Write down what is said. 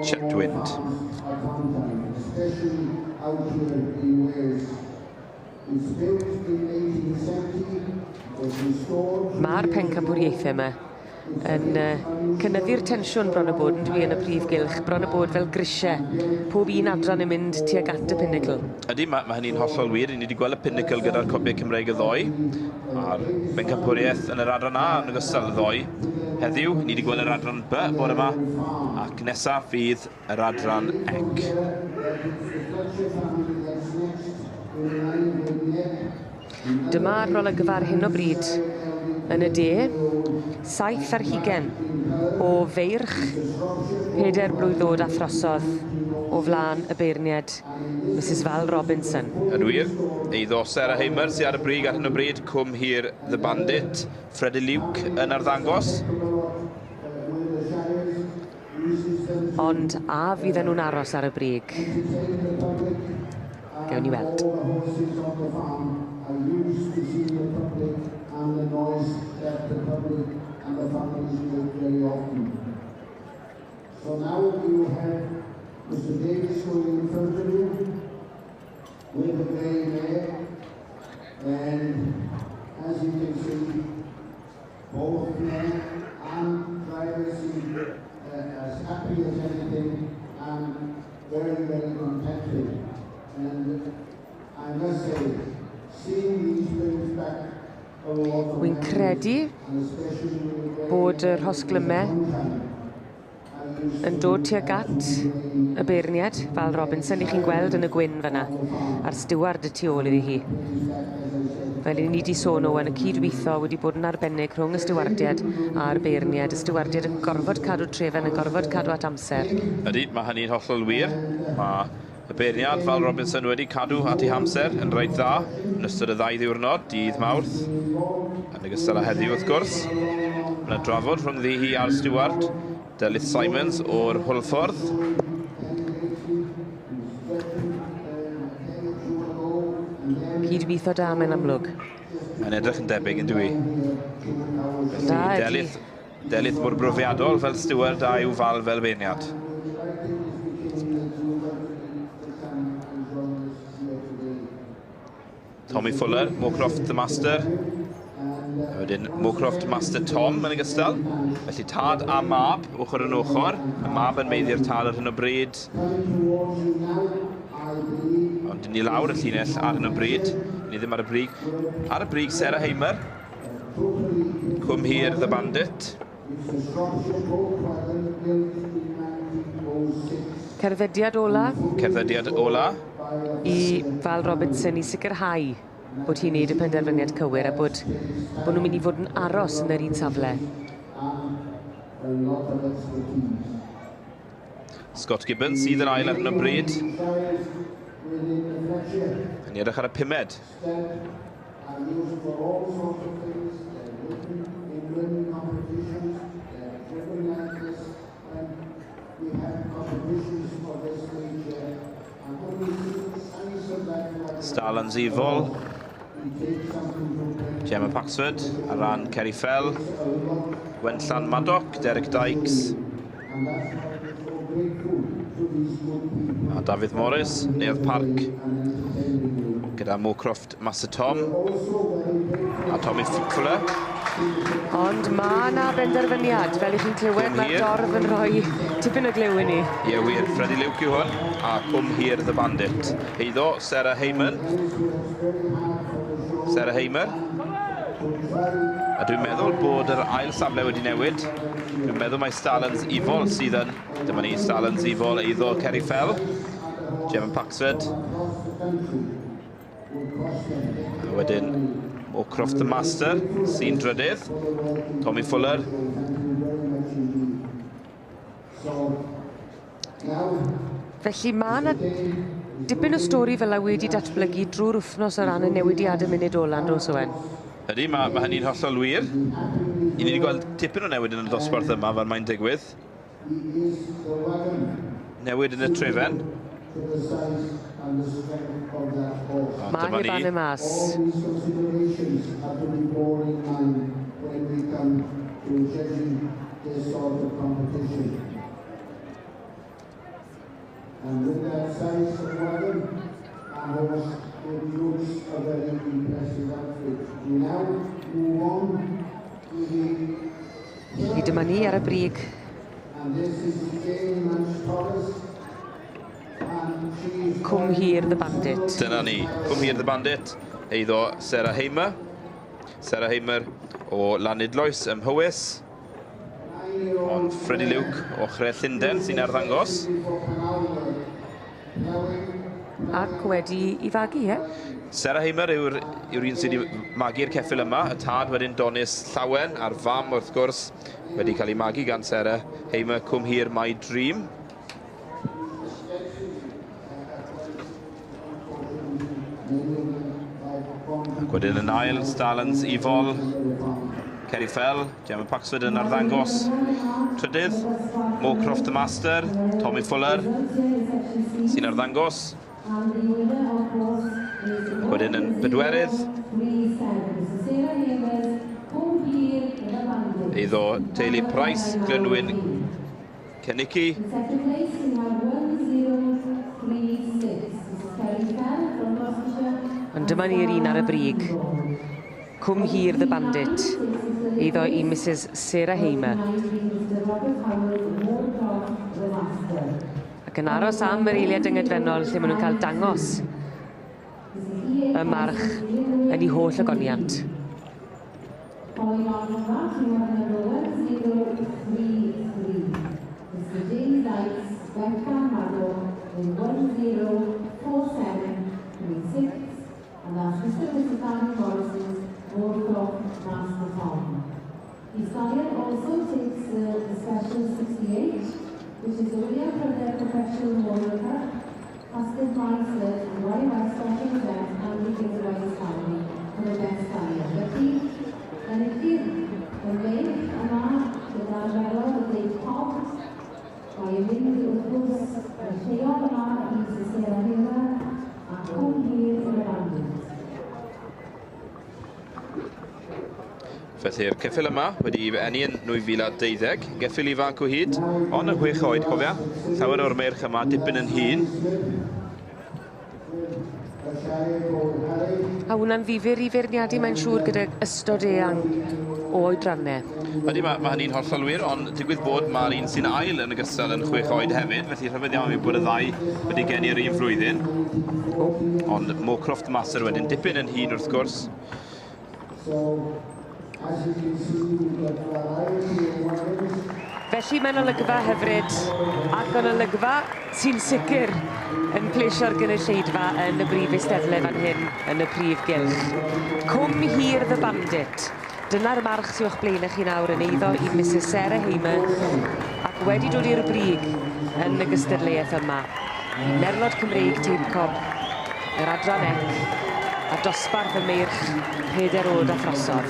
Chetwynd. Mae'r pencampwriaethau yma yn cynyddu'r tensiwn bron a bod yn dwi yn y prif gylch, bron a bod fel grisiau. Pob un adran yn mynd tuag at y pinnacle. Ydy, mae hynny'n hollol wir. Ni wedi gweld y pinnacle gyda'r copiau Cymreig y ddoe, a'r bencampwriaeth yn yr adran A yn ogystal y ddoe. Heddiw, ni wedi gweld yr adran B bore yma, ac nesaf fydd yr adran C. Dyma'r olygfa ar hyn o bryd yn y de. 27 o feirch, 4 blwydd ddod a throsodd o flaen y beirniad Mrs Val Robinson. Yn wir, eiddo Sarah Hamer sydd ar y brig ar hyn o bryd, Cwm Hir The Bandit, Freddie Luke yn arddangos. Ond a fydden nhw'n aros ar y brig? Gewn ni weld. So now you have Mr. Davies going in front of you with the grey mare, and as you can see, both men and drivers seem as happy as anything and very, very contented. And I must say, seeing these brings back a lot of Wy'n credu bod y rhosglymau yn dod tuag at y beirniad, Val Robinson, i chi'n gweld yn y gwyn fyna, a'r stiward y tu ôl iddi hi. Fel i ni wedi sôn Owen, y cydweithio wedi bod yn arbennig rhwng y stiwardiad a'r beirniad. Y stiwardiad yn gorfod cadw trefen, yn gorfod cadw at amser. Ydy, mae hynny'n hollol wir. Mae y beirniad Val Robinson wedi cadw at ei hamser yn reit dda yn ystod y ddau ddiwrnod, dydd Mawrth, yn ogystal â heddiw wrth gwrs. Mae yna drafod rhwng ddi hi a'r stiward, Delyth Simons o'r Hwlffordd. Cydweithio da mae'n amlwg. Mae'n edrych yn debyg yn dwi. Da, Delyth mor brofiadol fel stiward a yw Val fel beirniad. Tommy Fuller, Moorcroft the Master. A wedyn Moorcroft Master Tom yn ogystal. Felly tad a mab, ochr yn ochr. Y mab yn meiddi'r tad ar hyn o bryd. Ond ni lawr y llinell ar hyn o bryd. Ni ddim ar y brig. Ar y brig, Sarah Hamer. Cwm Hir The Bandit. Cerddediad ola. Cerddediad ola. I Val Robinson i sicrhau bod hi'n neud y penderfyniad cywir a bod nhw'n mynd i fod yn aros yn yr un safle. Scott Gibbons sydd yn ail ar hyn o bryd. Yn edrych ar y pumed. Starlands Evil, Gemma Paxford ar ran Kerry Fell, Gwenllan Maddock, Derek Dykes a Dafydd Morris, Neuadd Parc gyda Moorcroft Master Tom a Tommy Fuller. Ond mae yna benderfyniad, fel i chi'n clywed, mae'r dorf yn rhoi tipyn o glyw i ni. Ie wir, Freddie Luke yw hwn, a Cwm Hir The Bandit. Eiddo, Sarah Heyman. Sarah Hamer. A dwi'n meddwl bod yr ail safle wedi newid. Dwi'n meddwl mai Starlands Evil sydd yn... Dyma ni, Starlands Evil, eiddo Kerry Fell. Gemma Paxford. A wedyn Moorcroft the Master sy'n drydydd. Tommy Fuller. Felly mae yna dipyn o stori fel a wedi datblygu drwy'r wythnos o ran y newidiadau munud ola, yn does, Owen? Ydy, mae hynny'n hollol wir. I ni wedi gweld tipyn o newid yn y dosbarth yma fel mae'n digwydd. Newid yn y trefen. Mae hi fan y mas. And with that size of wagon, that horse, it looks a very impressive outfit. We now move on to the Felly dyma ni ar y brig. And this is Jane Lance Thomas. And she's Cwm Hir the Bandit. Dyna ni, Cwm Hir the Bandit, eiddo Sarah Hamer. Sarah Hamer o Lanidloes ym Mhowys. Ond Freddie Luke o Chre Llundain sy'n arddangos. Ac wedi i fagu, ie? Sarah Hamer yw'r un sydd wedi magu'r ceffyl yma. Y tad wedyn Donis Llawen, a'r fam wrth gwrs wedi cael ei magu gan Sarah Hamer, Cwm Hir My Dream. Ac wedyn yn ail, Starlands Evol, Kerry Fell, Gemma Paxford yn arddangos. Trydydd, Moorcroft the Master, Tommy Fuller sy'n arddangos. Ac wedyn yn bedwerydd, eiddo teulu Price, Glynwyn Kenicki. Ond dyma ni'r un ar y brig. Cwm Hir the Bandit, eiddo i Mrs Sarah Hamer. Ac yn aros am yr eiliad dyngedfennol lle maen nhw'n cael dangos y march yn ei holl ogoniant. Following on from that, we have number 1033. Mr. James Dykes, Becca Maddock, in 104736. And that's Mr. and Mrs. Andy Morrison's Moorcroft Master Tom. The stallion also takes the Special 68, which is the William Prydderch Professional Memorial Cup, Aston Martin and Roy West Special Event, and the Gibbs family for the best stallion. Felly, enillydd y meirch yma gyda'r merlod y Dave Cobb, mae'n mynd wrth gwrs yn lleol yma i Sarah Hamer a Cwm Hir y Bandit. Felly'r ceffyl yma wedi eni yn 2012, geffyl ifanc o hyd, ond yn 6 oed, cofia. Llawer o'r meirch yma dipyn yn hŷn. A hwnna'n ddifyr i feirniadu, mae'n siŵr, gyda ystod eang o oedrannau. Ydy, mae hynny'n hollol wir, ond digwydd bod mae'r un sy'n ail yn ogystal yn 6 oed hefyd, felly rhyfedd iawn yw bod y ddau wedi geni'r un flwyddyn. Ond Moorcroft Master wedyn, dipyn yn hŷn wrth gwrs. Felly mae'n olygfa hyfryd, ac yn olygfa sy'n sicr yn plesio'r gynulleidfa yn y brif eisteddle fan hyn, yn y prif gylch. Cwm Hir the Bandit. Dyna'r march sy'n o'ch blaen chi nawr yn eiddo i Mrs Sarah Hamer, ac wedi dod i'r brig yn y gystadleuaeth yma. Merlod Cymreig Teip Cob, yr adran ec, a dosbarth y meirch 4 oed a throsodd.